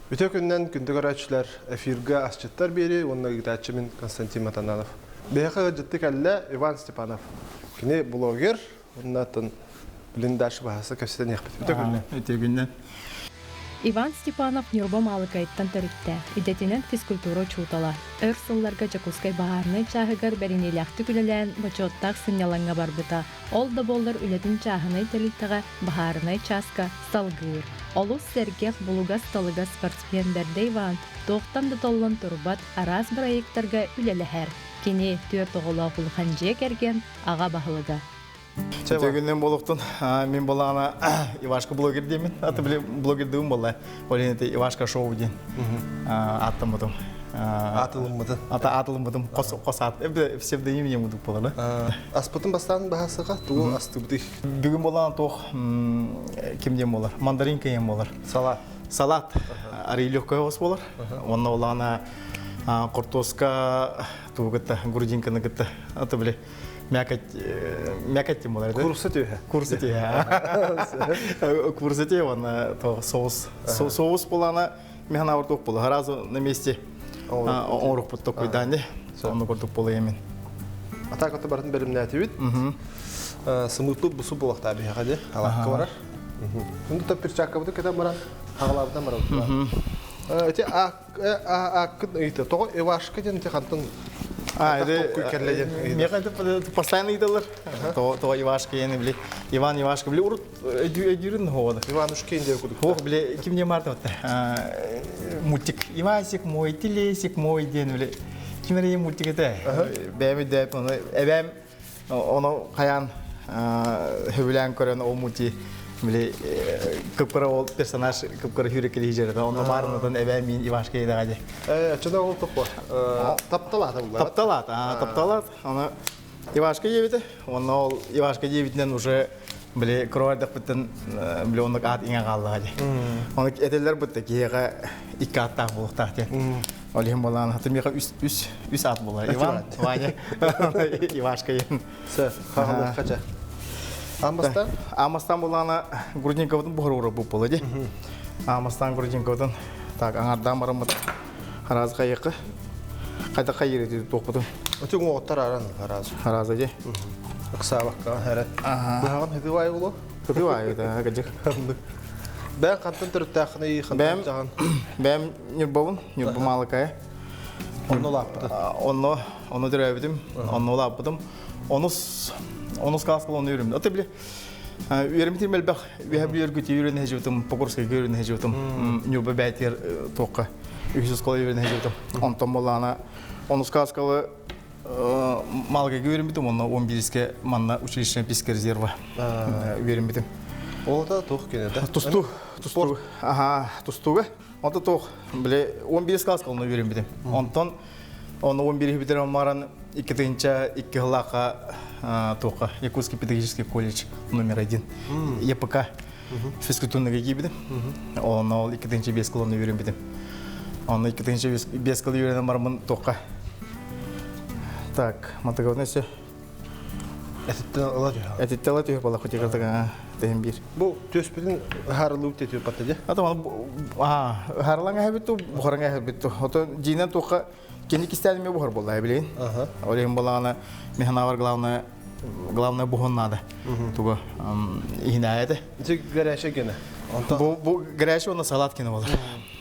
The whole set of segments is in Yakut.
Үтүө күнүнэн күндү көрөөччүлэр, эфиргэ асчыттар биэрии уонна ыытааччы мин Константин Матананов. Биһиэхэ ыалдьытты кэллэ Иван Степанов. Кини блогер, уонна атын блиндаж баһаса кэпсэтэн иһэхпит. Үтүө күнүнэн. Үтүө күнүнэн. Иван Степанов Ньурба Маалыкайыттан төрүттээх, идэтинэн физкультура учуутала. Өр сылларга Дьокуускай баһаарынай чааһыгар бэриниилээхтик үлэлээн, бочуоттаах сынньалаҥҥа барбыта. Ол да буоллар үлэтин чааһынай тэрилтэҕэ баһаарынай чааска салгыыр. Олус сэргэх, булугас-талыгас спортсмен бэрдэ Иван туохтан да толлон турбат, араас бырайыактарга үлэлэһэр. Кини түөрт оҕолоох улахан дьиэ кэргэн аҕа баһылыга. Үтүө буолуохтун. Мин буолаана Ивашка блогер диэмин. Аты били блогердыым буолла. Ол иһин Ивашка шоу диэн ааттаммытым. Аатылыммытын. Ата аатылыммытым. Хос хос аат. Псевдоним диэн курдук буолар. Аспытын бастаан баһасыга тугу астыбытый? Бүгүн буолаана туох ким диэн буолар? Мандаринка диэн буолар. Салат. Салат. Арый легкая ос буолар. Онно буолаана картошка тугу кытта, грудинканы кытта. Аты били мякоть мякоть тем более курса түһэ курса түһэ курса түһэ уонна то соус соус булана механа ортук була сразу на месте оҥорукпут токуйдаан онну курдук буолуйамин атаак ото барытын бэлэмнээтибит сымыыппыт бусу буолуохтаа биһиэхэ ди алаакка барар Унду та перчаткабыты кэтэн баран хаҕалаабытан барабыт ити ааккын ыйыта тоҕо Ивашка диэн ити хантан Меха постоянно ыйыталлар. Тоҕо Ивашка диэн били Иван Ивашка били урут өйдүүрүн хоҕода. Иванушка диэн курдук. Хоох били ким не марта мультик Ивасик мой, телесик мой диэн били ким эрэ мультик этэ. Бэйэм өйдөөп ону эбээм Ону хайаан сөбүлээн көрөн ол мульти били кыпкыра ол персонаж кыпкыра хүрекели хижерета онно баарынатан эбээ мин Ивашка едаға де. Чына ол топпо. Тапталаата булла. Тапталаат, тапталаат. Оны Ивашка диэбите. Онно ол Ивашка диэбитинэн уже били кровардахпыттан били оннук аат иҥэ хааллаҕа дии. Оны этэллэр бутта киһиэхэ икки ааттаах буолуохтаах диэн. Ол иһин буолаан хата миэхэ үс үс үс аат буолар. Иван, Ваня, Ивашка диэн. Сэ, хаалыахха Амастан? Амастан буолаана Грудинковытын буһурура буолла дии. Амастан Грудинковытын так аңардаан бараммыт хараас хайыкы. Хайда хайыр туохпутун. Өтүң оҕоттор аран хараас. Хараас дии. Ыксаабакка хэрэ. Быһаҕын хытыбай боло? Хытыбай да, кыдьык. Бэйэҥ хантан төрүттээххиний, хантан дьаҕан? Бэйэм Ньурбабын, Ньурба Маалыкайа. Онно улааппытын? Онно, онно төрөөбүтүм, онно улааппытым. Онус, онус кааскал онно үөрүм. Аты били, үөрэммитим элбэх, үөһэ бүөргүт үөрэн хэжибитим, Покровскайга үөрэн хэжибитим, Ньурба бээтигэр туохха үһүс оскуола үөрэн хэжибитим. Онтон буоллаҕына, онус кааскалы Малгайга үөрэммитим, онно 11-ке манна училищная писка резерва үөрэммитим. Ол туох кенеде? Тустуу, тустуу. Аха, тустууга. Онто туох, бile 11 класс онно үөрэммитим. Онтон оны 11 бүтэрэн баран 2002 жыллаахха туохха Якутский педагогический колледж номер один ЕПК физкультурныйга киирбитим. Онно ол 2005 кылын үөрэммитим. Онно 2005 кыл үөрэнэн бараммын туохха Так, матыгабытын өссө Этиттен ыла түһэ. Этиттен ыла түһэ буола хотигатыга тэһин биир. Бу түөспүтүн ыһаарылыы тетүү патта дьэ. Ата ыһаарылаҥ эһэбит ту, бухараҥ эһэбит ту. Ото дьиинэн туохха кини кистээлиме бухар буолла билигин. Ол иһин буоллаҕына механавар главное главное буһун надо. Туга иһинээйэтэ. Ити горячая гена. Бу бу горячая уонна салат кине болар.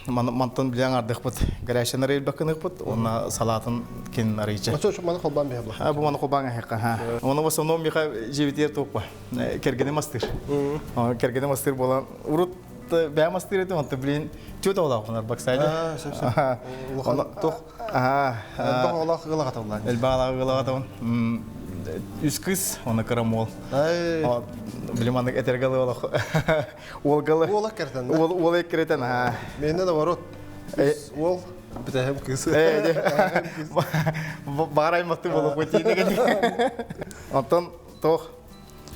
Мантан билэн ардыхпыт горячая арыйбакыныхпыт уонна салатын кин арыйчы. Очо маны холбаан биһэ була. Бу маны холбаан аһыка. Оны в основном миха жибитер туппа. Кергени мастыр. Кергени мастыр болан урут бэйэм астыыр этим, онто блин чуут оҕолоохпун арбаксайда. Улахан туох элбэх оҕолоох ыал аҕатабын. Элбэх ыал аҕатабын. Үс кыс, оны кыра уол. Блин, маннык этэргэ олох уолгалы. Уола кэртэн. Уол уол эккирэтэн, аа. Мене наоборот. Уол бүтэһим кыс. Баарай матты болуп өтейін. Онтон туох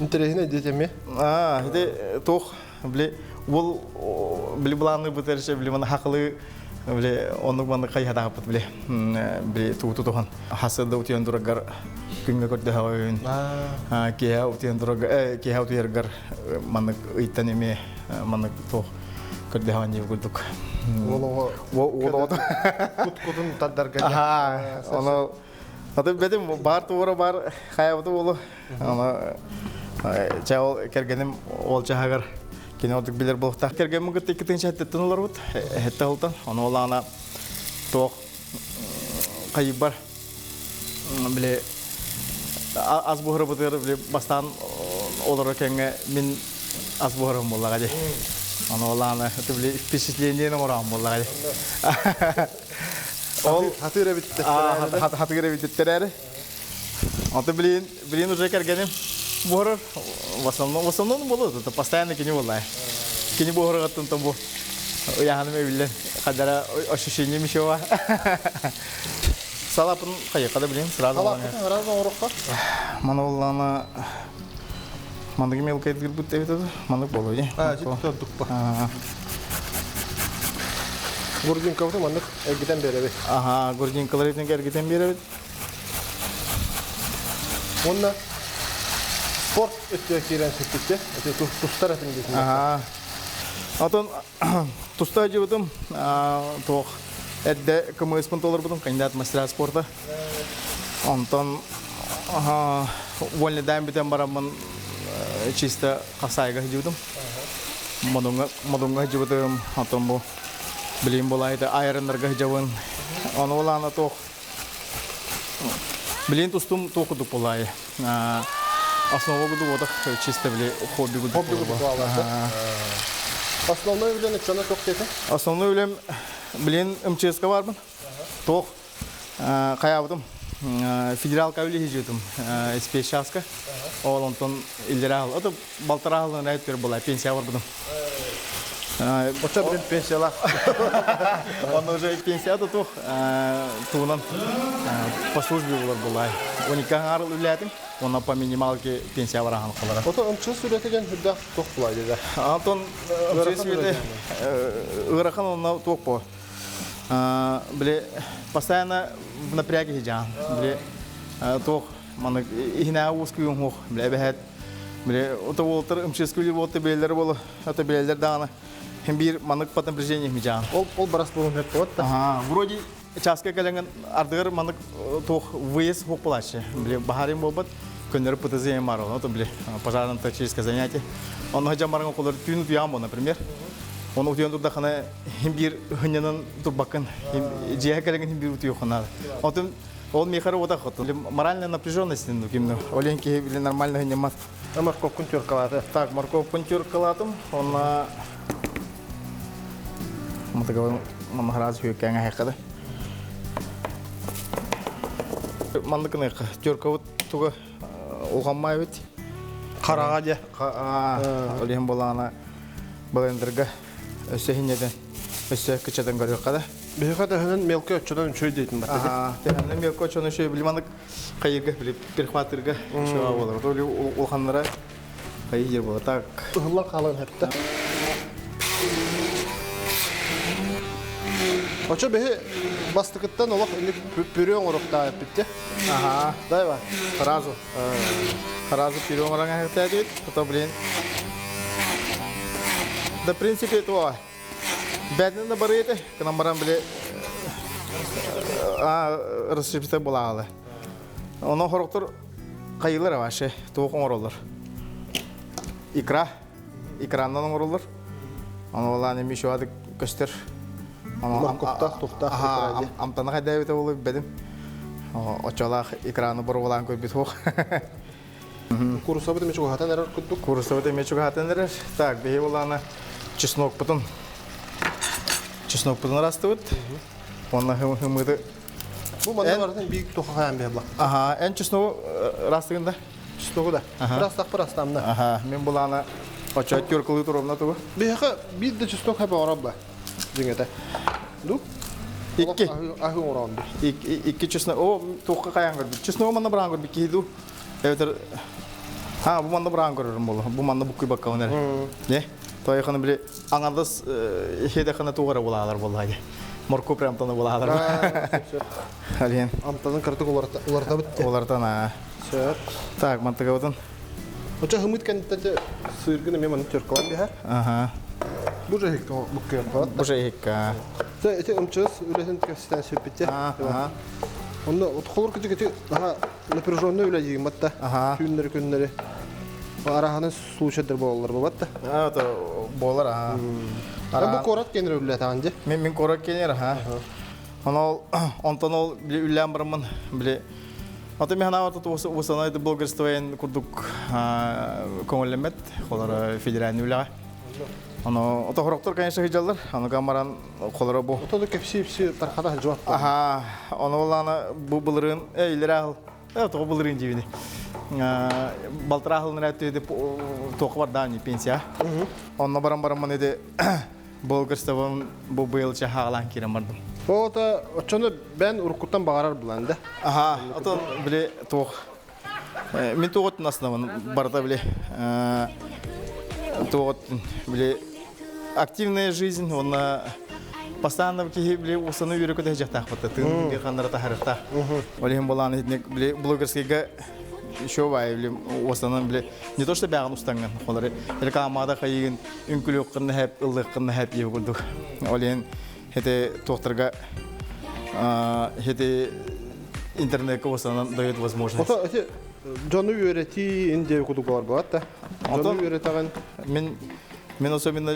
Интэриэһинэй диэтэ эмиэ. Аа, ити туох, били, ол били былааны бытарыша, били маны хакылы, били оннук маннык хайхатаахпыт, били, били тугу тутуһан. Хасы да утуйан тураргар күҥҥэ көрдөһөҕүн, киэһэ утуйан тураргар, киэһэ утуйаргар маннык ыйтан эмиэ маннык туох көрдөһөҕүн диэбит курдук. Уол Уол Кут-кутун тардарга. Аха, ону Аты бетим бар туора бар хаябыты болу. Аны ча ол кергеним ол чаһагар кини ордук билер болуктаах. Кергеним кытта икки тыынча хеттеттен олорбут. Хетте олтан. Ону олаана туох кайыбар биле аз буһарыбытыгар биле бастаан олоро кеңе мин аз буһарым боллага ди. Ону олаана биле впечатление оҥорон боллага ди. Ол хатыр эбит хатыр эбит Ото блин, блин уже кергеним буһарар. В основном болот, это постоянно кини боллай. Кини буһаргаттан там бу. Яханым эбиллен кадара ощущение мишева. Салапын кайыкада блин сразу. Салапын сразу орукка. Мана боллана мандыгы мелкай дирбут деп мандык болу. А, жит дукпа. Грудинка мандык эргитен береби. Ага, грудинкалар эргитен береби. Онна спорт өттө кирен сүттүттө. Өтө тустар этин дейсин. Ага. Отон туста жыбытым, тоқ әдді КМС-пын толырбытым, кандидат мастера спорта. Онтон вольныйдан битен барамын чисто қасайға жыбытым. Модунга жыбытым, отон бу билим булайды айрыннарга жабын. Оны оланы тоқ Билин тустум тоқудук булай. Основа гуду водах чисто били хобби гуду. Хобби гуду. Основной үлени чона ток дете? Основной үлем билин МЧС-ка бармын. Тоқ каябытым. Федерал кабили хижутум. Спешаска. Ол онтон илдера ал. Ото балтара алын райт бер була пенсия барбыдым. Оча билин пенсияла. Он уже пенсияда тух туунан по службе булар булай. Оника арыл үләтим. Она по минималке пенсия барахан калара. Ото МЧС сүрәтеген хүддә тох булай диде. Антон МЧС сүрәте ырахан онна тох по. Биле постоянно в напряге жан. Биле тох маны ихна ускуюн хох. Биле бәһәт. Биле ото болтыр МЧС күле болты белләр болы. Ото белләр даганы. Хем бир манык под напряжением жан. Ол барас болун хеп вот. Ага, вроде часка кәләнгән ардыгыр манык тох выезд хок булачы. Биле бахарим болбат. Көннәр ПТЗ бар, ну, биле пожарно-тактическое занятие. Он хаҗа барган колор түйін туям, например. Он утуян турда хана хем бир хынянан турбакын. Жия кәләнгән хем бир утуя хана. Отын ол мехары ода хот. Моральная напряженность, ну, кимно. Оленки или нормально хынямат. А морковкун тюркалаты. Так, морковкун тюркалатым. Он Матагавын мамахараз хүйкәңә хайқады. Мандыкны тюркавыт туга улганмай бит. Карага де. Олен болана блендерга өсө хинеден өсө кычадан көрөккада. Биһига төһөнөн мелкий оччодан үчөй дейтин бар. Ага, төһөнөн мелкий оччодан үчөй билманык кайырга билип перехватырга шуа болор. Толи улханнара кайыр болор. Так. Ыһыллар калын хепте. Очо бихи бастыкыттан олох инник пүрө оҥоруктаа эппитте. Ага. Дайва. Сразу. Сразу пүрө оҥорон эппит. Потом, блин. Да, в принципе, то. Бәдін да бар еді, кынамаран біле рассыпты булаалы. Оны хороктор кайылар вообще, туох оҥороллор. Икра, икрандан оҥороллор. Оны ола неме шуады көстер. Морковтаах, тухтаах икра ди. Амтана кайда болу бедим. Очолах икраны борулаан көйбүт хуох. Курусабыт эме чугахатан эрер курдук. Курусабыт эме чугахатан эрер. Так, бихи булаана чеснок потом. Чеснок потом растыбыт. Онна хымыды. Бу манна барытын биик туха хаян бэбла. Ага, эн чеснок растыгында. Чесногу да. Растак бір астамна. Ага, мен булаана очо тюркылы туромна тугу. Биһиха биир да чеснок хэпэ оробба. Дьиҥэтэ. Ду? Икки. Аһы оронду. Икки чеснок. О, туққа каян көрбүт. Чеснок манна баран көрбүт киду. Эвтер Ha, бу манна баран көрөрүм болу. Бу манна буккуй баккалын эре. Не? Той ханы биле аңардас хеде ханы тугара булалар боллайды. Морко прям таны булалар. Ален. Амтанын кыртык уларта битте. Улартан а. Сөп. Так, мантыгабытын. Оча хымыт кэнниттэн сыыргын эмиэ манна тюркалан биһэр. Ага. Бу же буккуйар Бу же иһикка. Ити МЧС үлэтин кэпсэтэн сүппүтэ. Онно холор кытык ити напряженный үлэ диигин батта. Түүннэри күннэри. Араһаны случайдар буолалар бу батта. Это буолар аха. Бу куорат кенер үлэтаан же. Мен мен куорат кенер аха. Онол онтон ол били үллээн бараммын били Аты мен ханаабата уосанай блогерствоен курдук көңүллэммэт холор федеральный үлэҕэ. Оно отохороктор, конечно, хыдьаллар. Аны камаран холоро бу. Отоду кепси тархата жуат. Аха, ону олана бу былырын, илер ахыл. Тоҕо былырын дибини. Балтыра ахылын рәттү тоқы бар да пенсия. Онно баран баран маны де блогерством бу быйыл чахаалан кирен бардым. Ота очону бен уруккуттан багарар булан да. Аха, отон биле тоқ. Мен тоғыттың основан барда биле. Тоғыт биле активная жизнь, он постоянно киһи биле усаны үйрөкө жактаах бата тын ханнара тахарыкта. Олехин болан биле блогерскийга еще бай биле усанан биле не то что бягын устанган холары рекламада кайыгын үңкүлүк кынна хеп ыллык кынна хеп ие курдук. Олехин хете тохтарга хете интернетке усанан дает возможность. Ото эти жону үйрәти инде кудук бар булат да. Жону үйрәтәгән. Мен особенно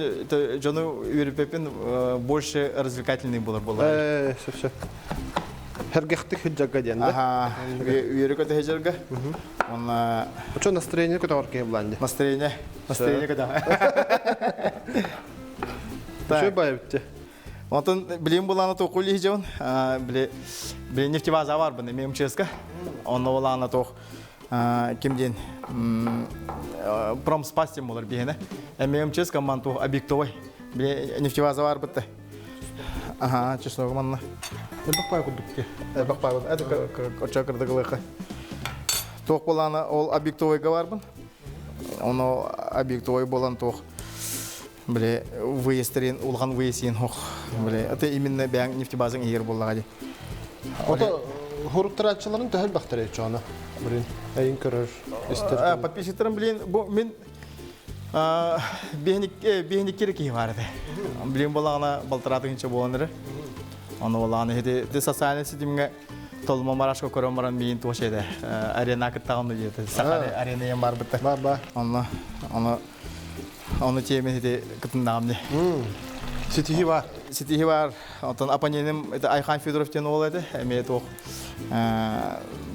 жону үйрәпепин больше развлекательный булар була. Все все. Хергехтик хиджага ден да. Ага, үйрәкө хиджага. Он Очо настроение көтөр ке буланды. Настроение, настроение көтөр. Шөй бай битте. Онтон билим буланы токули хижон, биле биле нефтебаза бар бу, мен МЧСка. Онно буланы тох кимден промспастим болар бихене. Эми МЧСка ман тох объектовой. Биле нефтебаза бар битте. Ага, честно манна. Бак пай кудук ке. Бак пай, это очакырдыгылыка. Тох буланы ол объектовойга барбын. Оно объектовой болан тох. Биле выездрин, улган выездин хох. Биле, это именно бәң нефтебазың егер боллага ди. Ото хуруттарачыларын төһөл бахтар чона. Блин, әйин көрөр. Истер. Подписчиктерим блин, бу мен бехник бехник керек бар иде. Блин болагына балтыратыгынча боланыры. Аны болагына хеде де социальный сетимге толма марашка көрөм баран мейин туошеде. Арена кыттагын диде. Сахар арена ем бар битте. Бар бар. Аны аны аны теме хеде кытындагым ди. Сетихи бар. Сетихи бар. Онтон оппонентим это Айхан Федоров тен ол эди. Эме тох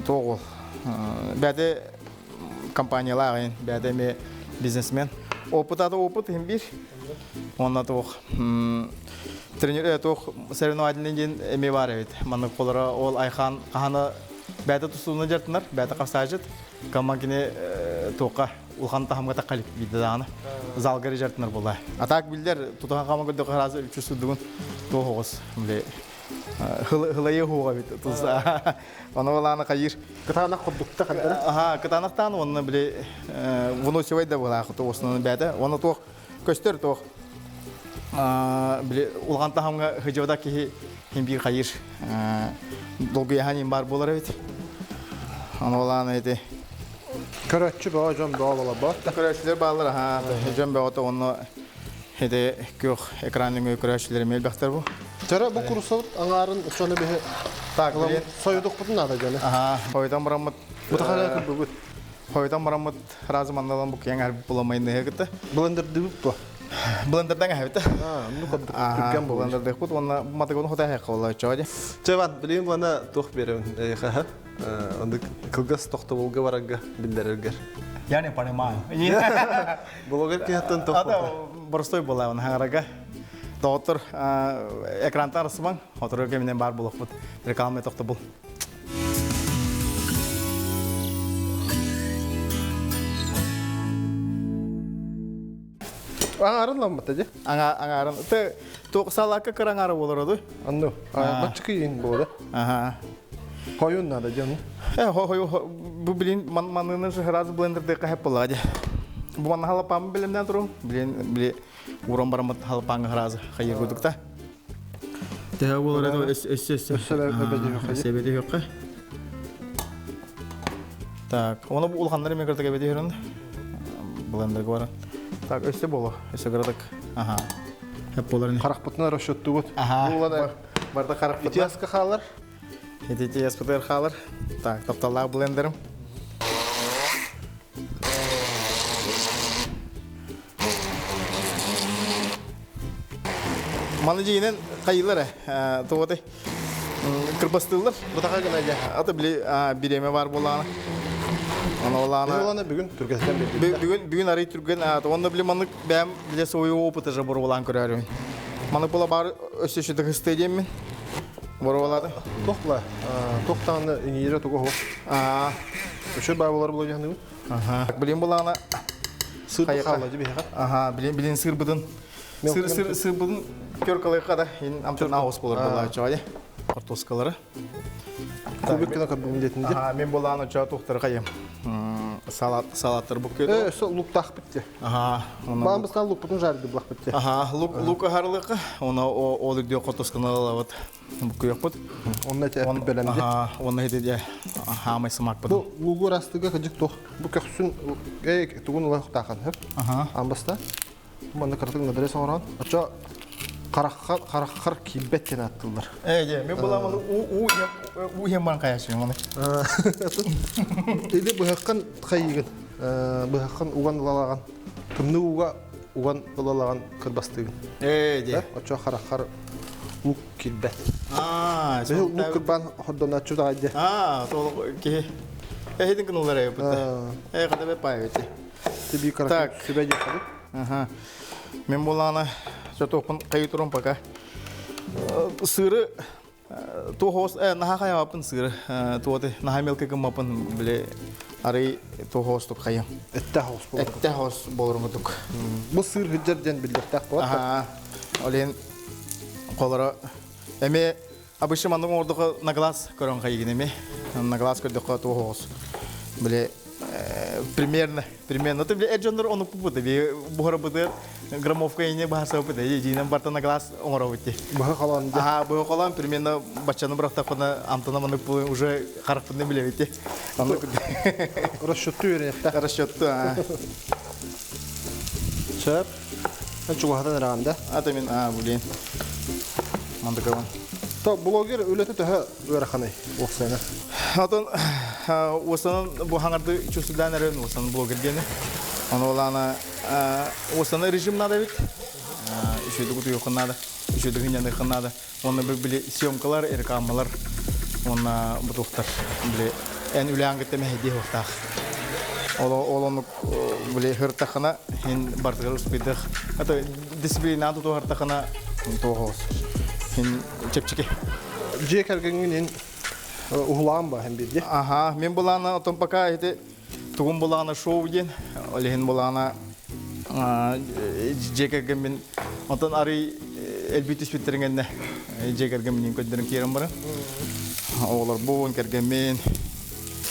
тоғыл. Бәде компаниялар, бәде ме бизнесмен. Опыт аты опыт хим бир. Онна тоқ тренер тоқ соревновательный ден эме бар эбит. Маны колора ол Айхан каханы бәде тусуна жартынар, бәде касажыт. Камакине тоққа улхан тахамга такалик биданы. Залгари жартынар була. А так билдер тутахан камага көдө каразы чувствуют тоғыз. Биле хылайы хуга бит туза. Оны баланы кайыр. Кытанак кудукта кадара. Ага, кытанактан оны биле выносивай да була хото основной бәдә. Оны тох көстөр тох. Биле улган тахамга хыжода ки хим бир кайыр. Долгы яханин бар болар бит. Оны баланы эти. Көрөччү баа жон баа бола бар. Көрөччүлөр баалар, аха, жон баа оны хеде көх экранын көрөччүлөр мел бахтар бу. Төре бу курсут аңарын ошону бихе Так, сойдук бутун ада жана. Аха, хойдан барамыт. Бу тахара күбүт. Хойдан барамыт разы мандалан бу кең ар буламайны хегите. Блендер дибип бу. Блендерден хабит. А, ну код түргөн бу. Блендер дехпут, онна матыгын хотай хек болла чоди. Чебан, билим бана тох берем. Хаха. Онды кылгас тохтоболга барага билдерергер. Я не понимаю. Блогер кехаттан тох. Ата простой була он хангарага. Доктор экрантан арсыман, отуру кеминен бар булукпут. Реклама тохтобол. Аңарын ламбата же. Аңа аңарын. Те тоқсалакка кыраңары болор оду. Анну. Бачкы ин болду. Ага. Хойун надо жан. Хо хо бу блин манны сразу блендерде кахеп болады. Бу манна халапам билемден туру. Блин били урон барамат халапаңы сразу хайыр гудукта. Те болор эду эс эс эс. Себеди yok. Так, оны бу улханнары мен кыртык эбеди хөрөн. Блендер бар. Так, өсте болу. Өсте кыртык. Ага. Боларын. Харахпытына расчеттугут. Аха. Булана Барда харахпытына. Итиаска хаалар. Итиаспытыгар хаалар. Так, тапталлаах блендерим. Маны дьиҥинэн хайыылар ээ, тугутай кырбастыыллар. Бутаха гына дьэ. Ата били бириэмэ баар буоллаҕына. Аны буоллаҕына. Буоллаҕына бүгүн түргэтинэн биэрдибит. Бүгүн бүгүн арый түргэн уонна били маннык бэйэм для своего опыта же боруобалаан көрөөрүбүн. Маннык буола баар өссө өссө тыгыстыа диэммин. Боруобалаата. Туох була? Туох даҕаны иҥиирэ тугу оһох. Өссө баа болар була дьаһаныбыт. Билин булаана сыр хаалла дьи биһиэхэ. Аха, билин билин сырбытын сыр сыр сырбытын көр калайха да ин амтан аус болар булааччы картошкалары. Кубик гына көрбүм диэтин ди. Аха, мен булаана чаа тухтар кайым. Салат салаттар бу көтө. Э, со луктаах битте. Аха, Баан бысқан лукпутун жарды булах битте. Аха, лук лук харлык, оны ол үрдүө картошканы алабыт. Букуйаппыт. Онно эти эппит бэлэмди. Онно эти дьэ хаамай сымакпыт. Бу лугу растыга кыдьык туох. Бу көхсүн э тугун ыла хутаахан хөп. Амбаста. Манна кыратык надрес оҥорон. Очо хараххар хараххар киирбэт диэн ааттыыллар. Э дьэ мен буламаны уу уу уу хемман каясың маны. Или быһаххын хайыгын. Быһаххын уган ылалаган. Тымныы ууга уган ылалаган кырбастыгын. Ээ дьэ. Очо хараххар лук киирбэт. Аа, Лук кырбан хордонааччу даҕай дьэ. Аа, толук киһи. Эһитин кынулар эбит. Э, када бе паевити. Тебе Так. Сүбэ диэххэ. Ага. Мен булаана чотооппун кайы турун пока. Сыры туохос наха хайабаппын сыры туоты наха мелкий гыммаппын биле арый туохостук хайым. Этте хос болор. Этте хос болорумутук. Бу сыр хыджар диэн биллэртээх буолар. Аха. Олен колоро эме обычно маннык оҥордохо на глаз көрөн хайыгын эме на глаз көрдөххө туохос биле примерно примерно ты биле дьоннор ону пупута би буһарабытыгар граммовка ине баһасабыт дьиинэн барта на глаз оҥоробут ди Быһа холоон дьэ. Аха, быһа холоон примерно баччаны бырахтахпына амтана маннык уже харахпын билэбит ди. Оннук Расчетту үөрэниэхтээх. Расчетту. Сөп. Чугаһатан эрэҕин да. Ата мин а блин. Мандыкабын. То блогер үлэтэ төһө ыараханый уопсайынан? Отон уостанан бу хаҥарды чувствуйдаан эрэн уостан блогер диэни. Ону олаана уостана режим надо бит. Үчүгэйдик утуйуоххун надо. Үчүгэйдик хынньаныаххын надо. Уонна били съемкалар, рекламалар уонна бутуохтар. Били эн үлэҕин кытта мэһэйдиэ суохтаах. Ол ол оннук били һыртахына хин бартыгар успейдах. Это дисциплина тутуһартахына туох хин чэпчэки. Дьиэ кэргэҥҥин уһулаан ба һэн биирдэ. Аха, мен булаана отон пока ити тугум булаана шоу диэн, ол иһин булаана дьиэ кэргэммин онтон арый элбии түспүттэриҥ эннэ дьиэ кэргэммин көрдөрөн киирэн баран оҕолорбун кэргэммин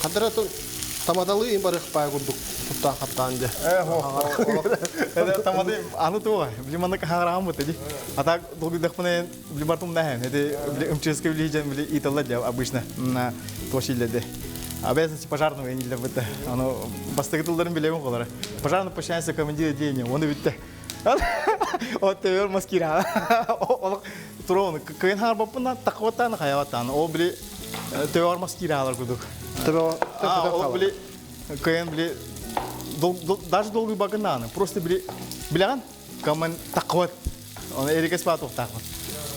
Хадара тамадалыы барых баа курдук туттаан хаптаан дьэ. Э, тамады аны туга, били маннык хараам бут ди. А так долгуйдахпына били бартум наһэн. Эти били МЧС-ка били жен били италла дя обычно на тошиледе. Обязанности пожарного я не для быта. Оно бастыгы тылдарын билебин колора. Пожарный подчиняется командиру отделения, он битте. От тевер маскира. Ол турон кыйын харбаппына такватан хаяватан. Ол били тевер маскира кудук. Ол били кыйын били даже долгий багынаны. Просто били биляган каман такват. Оны эрикес ба тоқтақпын.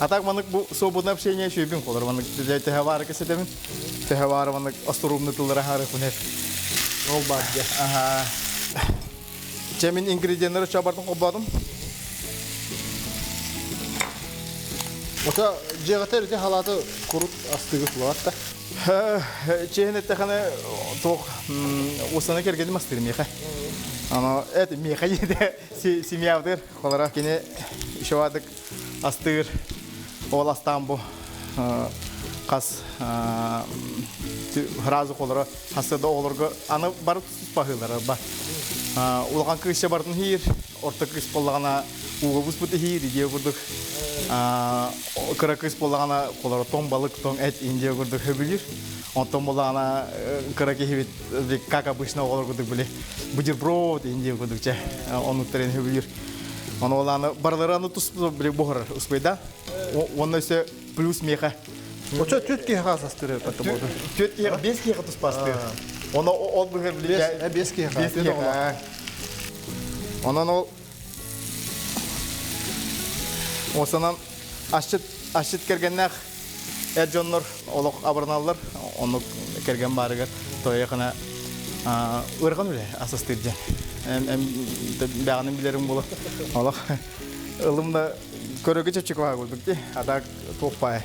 А так маннык бу свободное общение шөйбүн колор. Маннык тэхэ кесетемин. Тэхэ бары маннык остроумный тыллара хары күнер. Ол бар дьэ. Ага. Чемин ингредиенттери чабардым кобадым. Ота дьиэҕитэр ити халааты курут астыгы тулаат да. Чэһин эттэххинэ туох уосана кэргэним астыыр миэхэ. Ано это миэхэ диэтэ семьябытыгар холора кини ишовадык астыыр ол астаан бу хас сразу холоро хасыда оҕолорго аны бары туспаһыылара ба улахан кыысча бартын хиир орто кыыс буоллаҕына ууга буспут иһиир диэ курдук кыра кыыс буоллаҕына холоро тоҥ балык тоҥ эт индия курдук хөбүлүүр онтон буоллаҕына кыра киһибит как обычно оҕолор курдук били бутерброд индия курдук чэ оннуктарын хөбүлүүр. Оны оланы барылары тус били буһарар успейда. Онно өссө плюс меха. Очо түт киһи хаасастыр патта болду. Түт киһи, бес киһи тус пастыр. Оны ол быһыр били бес киһи. Бес киһи. Онон ол Осанан асчыт асчыт кэргэннээх эр дьоннор олох абырыналлар. Оннук кэргэн баарыгар тойохана ыарахан үлэ асастыыр диэн. Бэҕэнин билэрим буола. Олох ылым да көрөгө чэпчэки баа курдук дии. А так туох баай.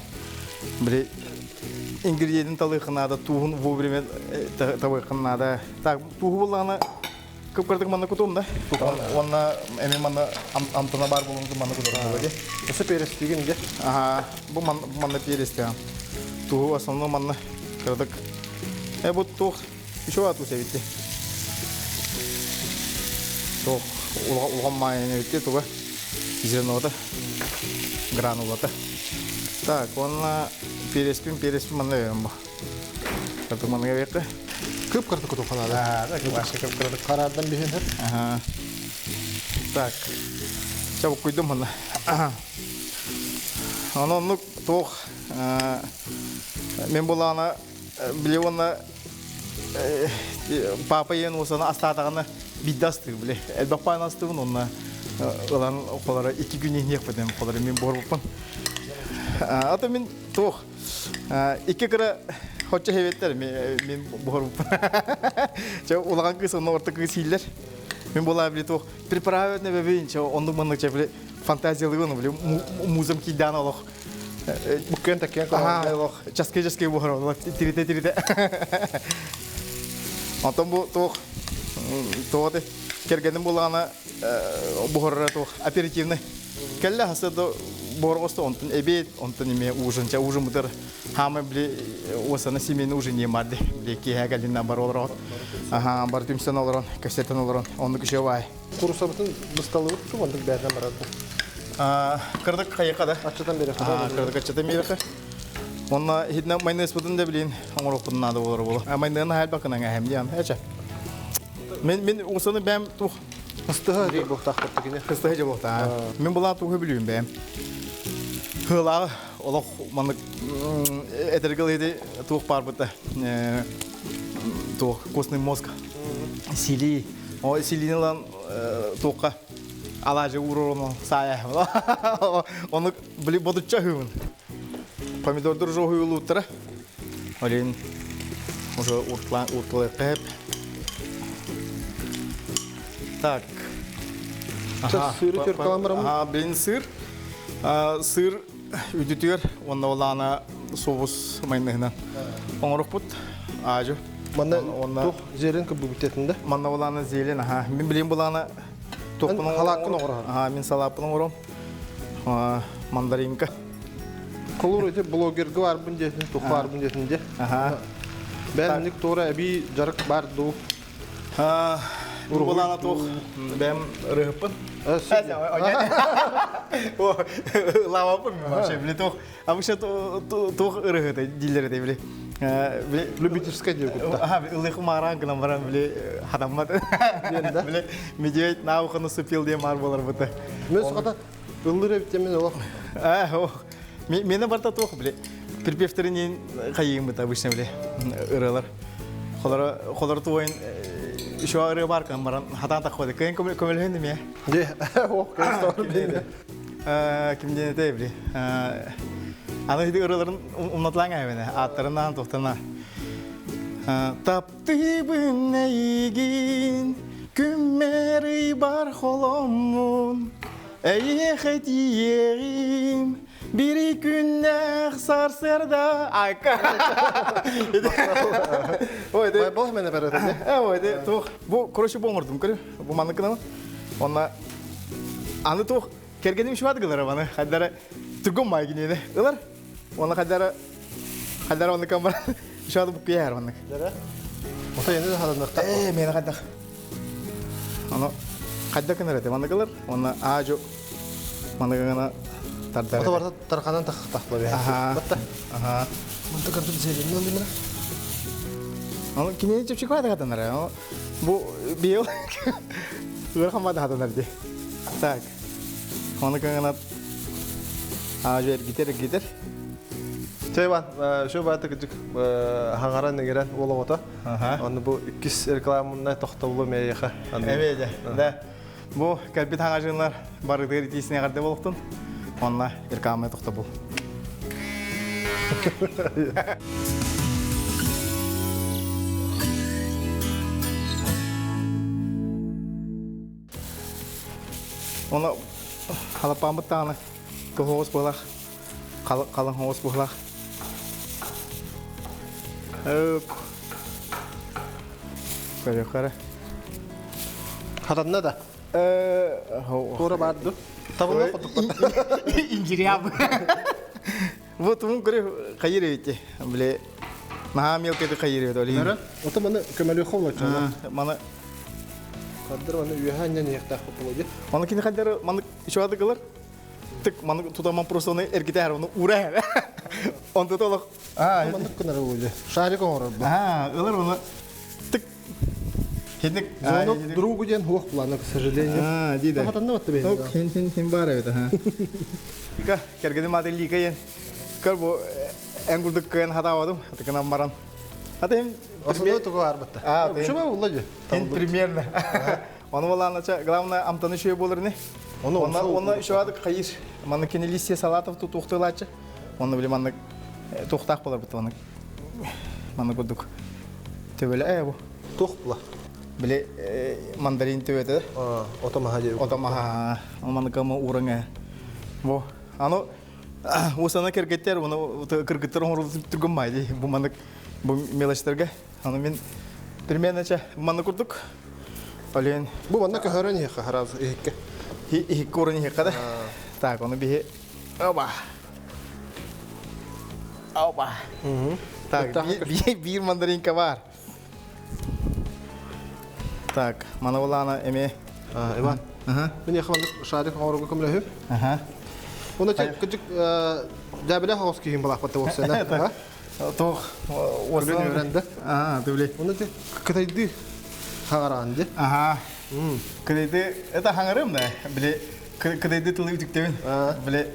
Били ингредиентин талыахха наада, тууһун вовремя табыахха наада. Так тууһу буллаҕына Кып-кырдык манна кутуум да. Уонна эми манна амтана бар болуҥ манна кутуруҥ ди. Өсө перестигин де. Аха, бу манна перестига. Туһу основном манна кырдык. Э бу туох еще ату себитти. Туох улгам майын битти туга зернота гранулата. Так, онна переспин переспин манна берем бу. Кырдык манна берекке. Кып кырдык кутуханада. Да, вообще кып кырдык. Карардан биһин. Ага. Так. Чабык куйдум мына. Аны оннук туох мен булаана били уонна папа иэн уосана астаатаҕына биирдэ астыыр били элбэх паан астыыбын уонна ылан холоро икки күн иһиэхпитин холоро мин буорбуппун ата мин туох Икки кыра хоччо хэбэттэр мин буһарбыппын. Чэ улахан кыыс онно орто кыыс ииллэр. Мин буолаа били туох приправа бэбин чэ оннук маннык чэ били фантазиялыгын били музам кийдаан олох Буккуен таккен Аха олох часкы часкы буһар олох тирите тирите. Онтон бу туох туох кэргэним булаана буһарара туох оперативный Кэллэ хаса да борҕосто онтон эбиэт, онтон эмиэ ужин, ча ужин бутар хаама били уосана семейный ужин диэн бар ди. Били киэһэ кэлиннэн бар олорон. Аха, бар түмсэн олорон, кэпсэтэн олорон, оннук үчүгэй баай. Курусабытын бысталыбыт ту онтук бээтэн барарда. Кырдык хайыка да. Аччатан береха. Кырдык аччатан береха. Онна хитнэ майонезпытын да билин оҥоруохпутун наада болор боло. Майонезын хайбакынан эһэм диэн. Эчэ. Мен мен усаны бэм тух Ыстыһа дии буохтаахпыт кини. Кыстыһа дьэ буохтаа. Мин булаа тугу билүүм бэйэм. Хылааҕы олох маннык этэргэ ити туох баарбыта туох костный мозг сили о силини ылан туохха алаажы ууророну саайа ону били бодучча аһыыбын помидордур уже уһуйулууттара олин уже уртлаан Так. Сыры түркалан барамын? Ага, блин, сыр. Сыр үдүтүгэр уонна олаана соус майныһынан оҥорохпут. Аажы. Манна туох зелень кыбыбытетин да? Манна олаана зелень, аха. Мин билим булаана туохпун Салааккын оҥорор. Аха, мин салааппын оҥором. Мандаринка. Холур ити блогерга барбын диэтин, тух барбын диэтин де. Аха. Бән туора эби жарык бар дуу. Урбалаана туох бэм ырыһыппын. Лаваппын вообще били туох. А вообще туох ырыһыта дииллэр этэ били. Любительская диye кутта. Аха, ылых мааран гынан баран били хатаммат. Били медведь на ухо наступил диye маар болар бута. Мен сухата ыллыр эбит мен олох. Мені барта туох били. Припевтеринен хайыым быта обычно били ырыалар. Холор холор туойн еще ырыа бар кан баран хатан тахвады. Кыйын көмөлөһүн деме. Де, ох, кем Ким диэн этэй били. Аны ити ырыаларын умнатлаң әбене. Аттарынан тохтана. Таптыыбын эйигин, күммэр бар холоммун, эйиэхэ тиийиэҕим, бири күннээх сарсыарда айка. Ой, де. Бай мене берете. Ой, де, туох. Бу, короче, бу оҥордум, көрү. Бу маннык Онна аны туох кэргэним шуат гылар аны хаддара түргөн май гинеде. Ылар. Онна хаддара хаддара онны камбар шуат бу кияр онны. Ота енді хаданнақта. Э, мени хаддах. Аны хадда кынар эте маннык ылар. Онна аажу маннык гына тардар. Ота барда тарқанан тахтахла бе. Аха. Батта. Аха. Мынты кырдым зеленин алды мына. Аны кине чепчик бады хатанар. Бу бийыл ыарахан бады хатанар ди. Так. Оны кыңынат ажы эргитер эргитер. Чэ Иван, шо бааты кыдьык хаҥаран иҥэрэн уол оҕото. Онно бу иккис рекламунна тохтобулу мэйиэхэ. Эбиэдэ. Да. Бу кэлбит хаҥажыннар барытыгар итиисине эҕэрдэ буолуохтун. Онно рекламная тохтобул. Оны халапааммыт даҕаны кыһоҕус буолах, халыҥ хоҕус буолах. Көрүөххэ Хатанна да? Туора баар ду? Табылла хотуппат. Инжирияб. Вот он көрө хайыр эбити. Биле наһаа мелкий хайыр эбит олин. Ото маны көмөлүөххэ болаччы. Маны Хаддар маны үөһэ анньан иһиэхтээх болуо. Маны кини хаддар маны ичуады кылар. Тык маны тутаман просто оны эргитэ оны ура. Онто толох. А, маннык гынар болуо. Шарик оҥорор бу. А, ылар оны тык Хинник Звонок другу диэн хуох плана, к сожалению. А, диде. Хатанна батты бэйин. Хин хин хин бар эбит, аха. Ика кэргэним аты Лика ен. Көр бу эн курдук кыан хатаабадым, атыкынан баран. Аты Основной тугу арбатта. А, Шуба булла же. Хин примерно. Оны боланача, главное, амтаны шуе болыр не. Оны Оны еще адык хайыр. Маны кини листья салатов тут ухтылачы. Оны биле маны тухтах болар бит оны. Маны курдук. Төбеле э бу. Тух була. Биле мандарин төбөтө. Отомаха же. Отомаха. Маны кама ураңа. Бу. Аны Осана кергеттер, оны кыргыттар оңору түргөн майды. Бу маны бу мелочтерге. Аны мен примерно ча маны курдук. Олен Бу манна көһөрөн иһэ хараз иһикке. Иһикке уран иһикке да. Так, оны биһи Оба. Оба. Так, биир мандаринка бар. Так, мана булана эме. Иван. Мен яхы шарик оңоруга көмлөһүм. Аха. Оны кыжык дәбиле хаос кийин балахпатта болсана. Тох, Көргөн үйрәнде. Аа, түле. Оны те кытайды хагаранды. Аха. Кытайды, это хаңарым да. Биле кытайды тылы үтүктебин. Биле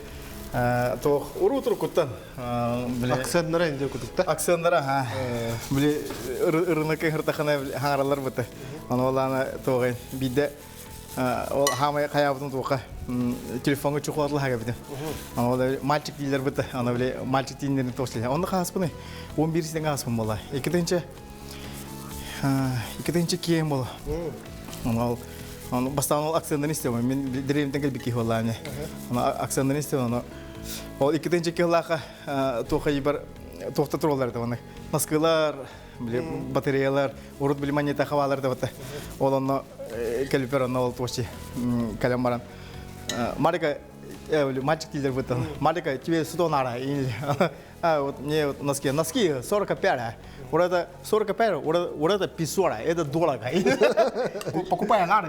тох уру тур куттан. Биле акцентлары инде кутукта. Акцентлары, ха. Биле ырыныкы хыртахана хаңаралар быты. Аны оланы тоғын бидде ол хамай хаябытын туqa телефонга чухлатлы хага битим. Аны ол мальчик дилер быты. Аны биле мальчик дилерин тослы. Онда хаспыны 11 сен хаспын бола. Екінші екінші кием бола. Оны ол оны бастан ол акцентын истеп. Мен деревнтен келбик ки болла не. Оны акцентын истеп оны. Ол екінші килаха туха ибар тохта туралар да оны. Носкылар, батареялар, урут биле монета хавалар да бата. Ол оны келбер оны ол тоши калем баран. Марика мальчик дилер быта. Марика, тебе 100 надо. А вот мне вот носки, носки 45, вот это 45, вот это 500, это дорого. Покупай надо.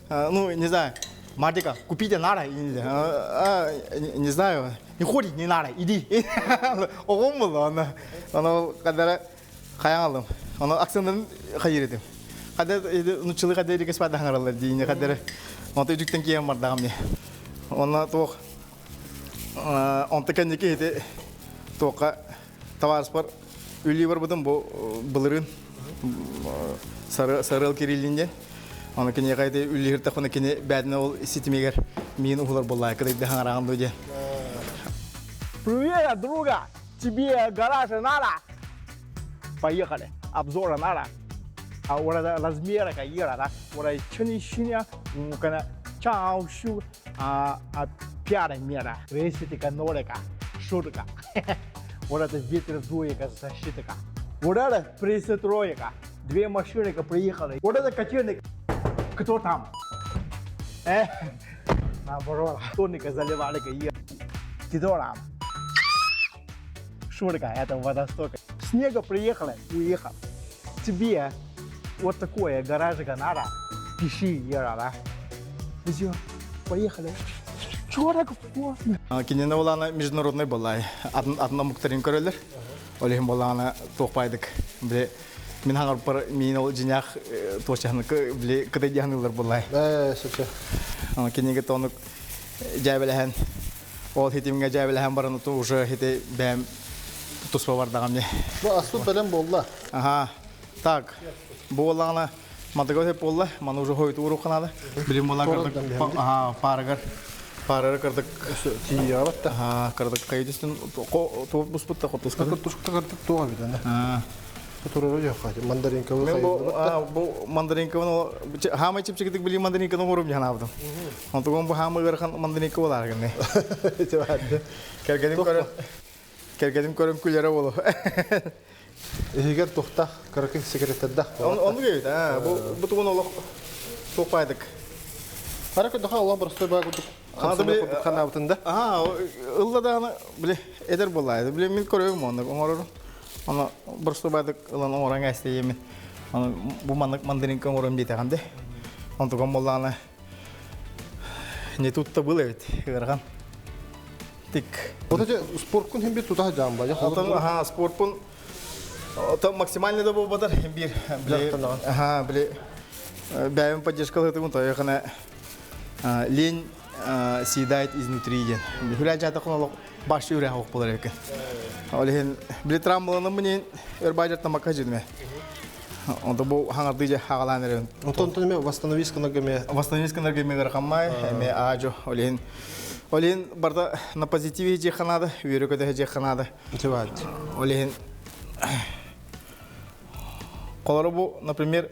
Ну, не знаю. Мартика, купите надо. Не знаю, не ходить не надо, иди. Оғым болды, оны. Оны қадары қаяң алдым. Оны акцентын қайыр едім. Қадар, нучылы қадар егес бады хаңаралар дейіне қадары. Оны үдіктен кейін бардағым не. Оны тоқ, онты кәнеке еді тоққа товарыс бар. Үлі бар бұдым бұ бұлырын сарыл Кириллинде. Оны кене қайды үлі хиртақ оны кене бәдіне ол ситимегер миын ухулар боллай, кыдайды хаңараған дойде. Привет, друга! Тебе гараж надо? Поехали. Обзора надо. А вот это размеры какие, да? Вот это чuni-чуня, kana чао шу, а пятая мера. Реситика, норика, шутка. Вот это ветер дуека, защитка. Вот это престройка. Две машины приехали. Вот это котельник. Кто там? Наоборот, тонника заливали какие. Кто там? Шурка, это водосток. Снега приехали, уехал. Тебе вот такое гаражика надо. Пиши, Ера, да? Все, поехали. Чего так вкусно? Кинена болана международный была. Одна муктарин көрөлөр. Олехин болана тоқпайдык. Биле мен хаңар пар мен ол жинях тошахныкы биле кыдай дияхнылар болай. Э, сөпсе. Кинеге тонук дьээбэлэһэн ол хитимҥэ дьээбэлэһэн баран оту уже хити бэйэм туспа бардаҕым дии. Бу аспыт бэлэм буолла. Аха. Так. Бу буоллаҕына мантыга сөп буолла. Маны уже хойуту уруохха наада. Билим буолла кырдык аха паарыгар паарыгар кырдык тиийэбэт да. Аха кырдык кайдыстын туох буспут да хотуска. Кырдушка кырдык туох эбит ана. Турары жокка мандаринкабы Мен бу бу мандаринкабын хаамай чипчикитик били мандаринканы оҥорум дьанаабытым. Онтугун бу хаамай ыарахан мандаринка буолаар гынны. Кэргэним көрөн кэргэним көрөн күлэрэ болу. Иһигэр тухтах кыракый секреттердах. Оннук эбит. Бу бу тугун олох туохпайдык. Хара көрдөхө олох простой баа курдук ханаабытын да. Аа, ылла даҕаны били эдэр буоллаа. Били мин көрөбүм оннук оҥорорум. Аны боростуобайдык ылан оҥорон кээстэйэмин. Аны бу маннык мандаринка оҥором диэтэҕим де. Онтугам буоллаҕына не тут-то был эбит ыарахан. Тик. Вот эти спорткун хим бир тута жаан ба. Отон аха спортпун то максимально да буолбатар бир били аха били бэйэм поддержкалыытыбын тойохана лень съедает изнутри диэн. Хүлээ жаатакын олох баш үрэх ох болар экен. Ол иһин били травмаланыммын иһин өр баайдартамакка жидме. Онто бу хаҥардыы же хагалаан эрэн. Онтон эме восстановись гынарга Восстановись гынарга эме ыараханмай, эме аажо ол иһин ол иһин барда на позитиве же ханада, үөрэ көтө же ханада. Ол иһин Колору бу, например,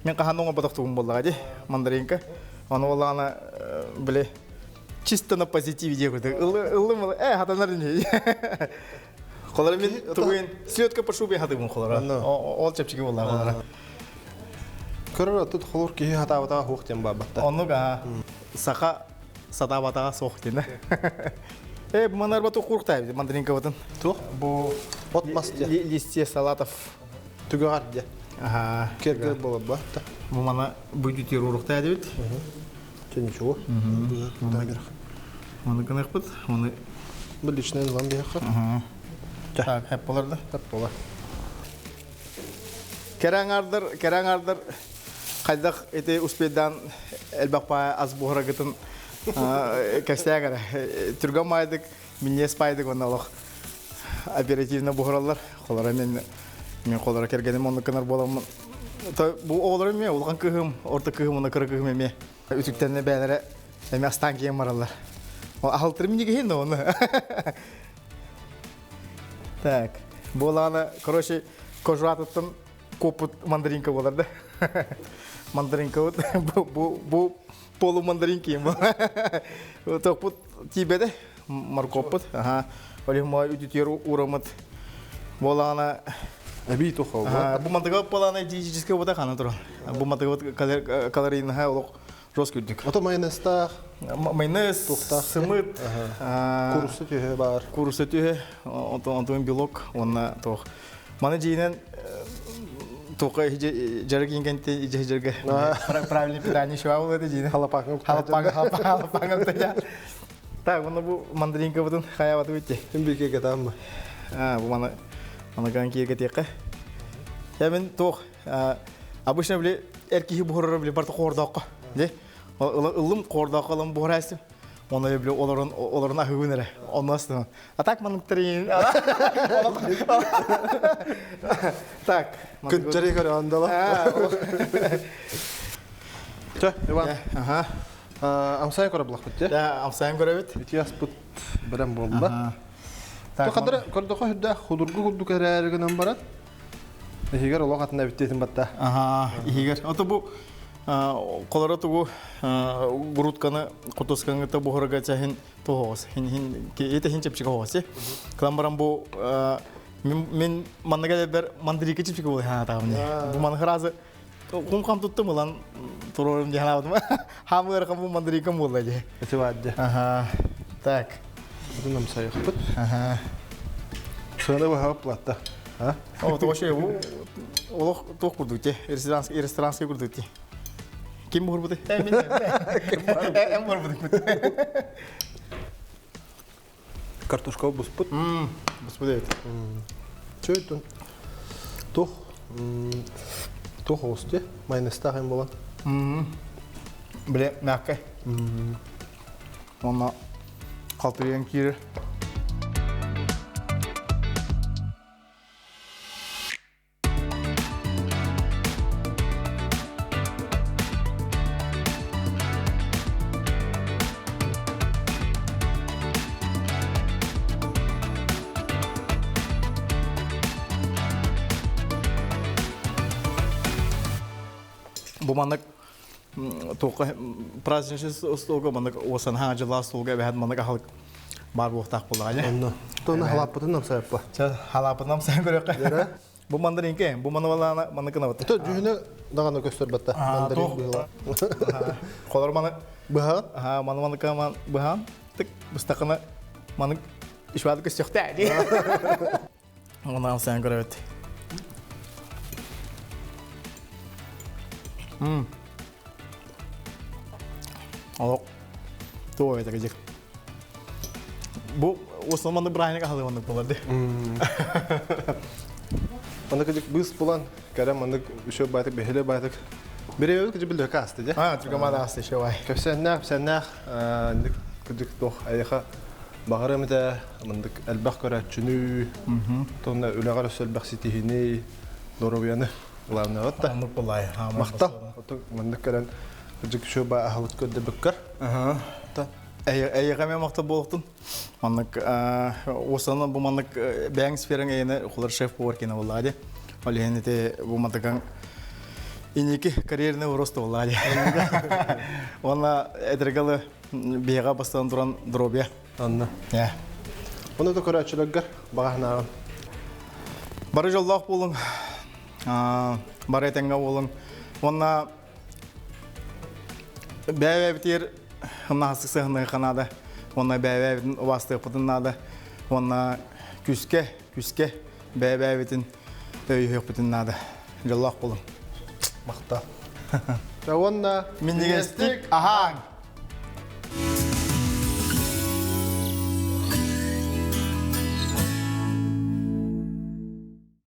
Мен хаһан оҥорботохтугум буоллаҕа дии, мандаринка. Ону буоллаҕына, били, чисто на позитиве диэ курдук. Ыллым ээ, хатанар ини. Холоро мин тугуин селедка по шубе хатыгым холоро. Ол чэпчэки буоллаҕа холоро. Көрөр тут холор киһи хатаабатаҕа суох диэн баабатта. Оннук аа. Саха сатаабатаҕа суох диэн. Э, бу манар бату куруктай мандаринка батын. Туох? Бу от мас диэ. Листья салатов. Түгэҕэр дьэ. Кэргэр буолар Бу мана бүдүтүр уруктаа дебит. Чэ ничего. Оны гыныхпыт. Оны Бу личный ылан биһиэхэ. Так, хэп болар да? Хэп болар. Кэрэ аҥаардар, кэрэ аҥаардар хайдах ити успейдаан элбэх паа ас буһарагытын кэпсээн эрэ. Түргэн маайдык, минньиэс паайдык уонна олох оперативно буһараллар. Холоро мен мен холоро кэргэним оннук гынар буоламмын. Бу оҕолорум эмиэ улахан кыыһым, орто кыыһым уонна кыра кыыһым эмиэ үтүктэннэ бэйэлэрэ эмиэ астаан киэн бараллар. Аһалтырым нигиһин да оны. Так, буолаана, короче, кожуратыттан куоппут мандаринка буолар да. Мандаринка бу бу бу полу мандаринки им. Тохпут тиибэдэ моркоппут. Аха. Ол ма үтүтүөр урамыт буолаана Эбии туха бу мантыга буолаана диетический вода хана туран. Бу мантыга калорийнаха олох жестко үрдүк. Ото майонезтаах. Майонез, сымыт, курусу түһэ бар. Курусу түһэ, онтон белок, онна тох. Маны жиинен тоқа жарык ингенте ижи правильный питание шуа болады жиинен. Халапаҥа. Халапаҥа, халапаҥа тая. Так, бұны бу мандаринка бұтын хаябаты бітте. Ким бике кетамма. А, бу маны маны киерге текке. Я мен тох обычно биле эр киһи буһарар биле барта хоордоокко. Де? Ылым хоордоокко ылым буһарайсым. Оны биле олорун олорун аһыгын эрэ. Онно А так манныктарын. Так. Күнчэри көрө андала. Чэ, Иван. Аха. Амсай көрө булахпыт те. Да, амсайын көрөбүт. Ити аспыт бэрэн буолла. Кадара көрдөхө хүрдээх худургу курдук эрээри гынан баран. Иһигэр олох атын эбиттиэтин батта. Аха, иһигэр. Ото бу колоро тугу грудканы кутускаңыта буһарга чаһин тоһоос. Хин хин ете хин чепчик хоос. Кылан баран бу мен манныга бер мандрика чепчик болы ха тагымны. Бу маны хразы кум кам туттум ылан турорум диэн абытым. Хамыр кам бу мандрикам болла же. Эти баадды. Аха. Так. Бутун амсайыхпыт. Аха. Сыана баһа платта. А? О, тоше бу олох туох курдук те. Ресторанский ресторанский курдук те. Ким буһурбуты? Э, мен. Эм буһурбуту. Картошка буспут. Буспут эбит. Чөйтүн. Тух. Тух оҕусте. Майонезтаах эм болан. Биле, мягкай. Онно халтырыйан киирэр. Бу маннык туохха праздничный остуолга маннык уосан хаҥа остуолга эбэһэт маннык аһылык баар буолуохтаах буоллаҕа дьэ. Онно. Тону халааппытын намсайаппа. Чэ, халааппытын намсайан көрүөххэ. Бу мандаринка, бу манывалаана маннык гынабыт. То дьүһүнэ даҕаны көстөр батта. Мандарин быһыла. Холор маны быһаҕын? Аха, маны маннык ман быһаан. Тык быстакына маннык ишвады көстөхтэ дии. Онон сен көрөбүт. Мм. Олох туо это кыжык. Бу основной бырааһынньык аһылык оннук буолар дии. Маннык кыжык быыс булан, кэрэ маннык үшө баатык, бэһилэ баатык. Бирэбит кыжык билдэ каасты дьэ. А, түргэмаада асты еще бай. Көпсөннээх, псэннээх, кыжык туох айыха Баҕарым этэ мындык элбэх көрөөччүнү, тонна үлэҕэр өссө элбэх ситиһини, доруобуйаны главное да. Оннук булай. Махтал. Маннык көрөн кырдьык үчүгэй баа аһылык көрдөбүккэр. Эйэҕэ эмиэ махтал буолуохтун. Маннык уосанан бу маннык бэйэҥ сфераҥ эйэни хулар шеф повар киэнэ буоллаҕа дии. Ол иһин ити бу мантыкаҥ инники карьерный рост буоллаҕа дии. Уонна этэргэ дылы биһиэхэ бастатан туран доруобуйа. Анна. Ону да көрөөччүлэргэр баҕаһынааҕын. Бары дьоллоох буолуҥ, бары этэҥҥэ буолуҥ. Уонна бэйэ-бэйэбитигэр ымнаһастык сыһынныахха наада. Уонна бэйэ-бэйэбитин убаастыахпытын наада. Уонна күүскэ, күүскэ бэйэ-бэйэбитин өйүһүөхпүтүн наада. Дьоллоох буолуҥ. Махтал. Уонна минньигэстик аһааҥ!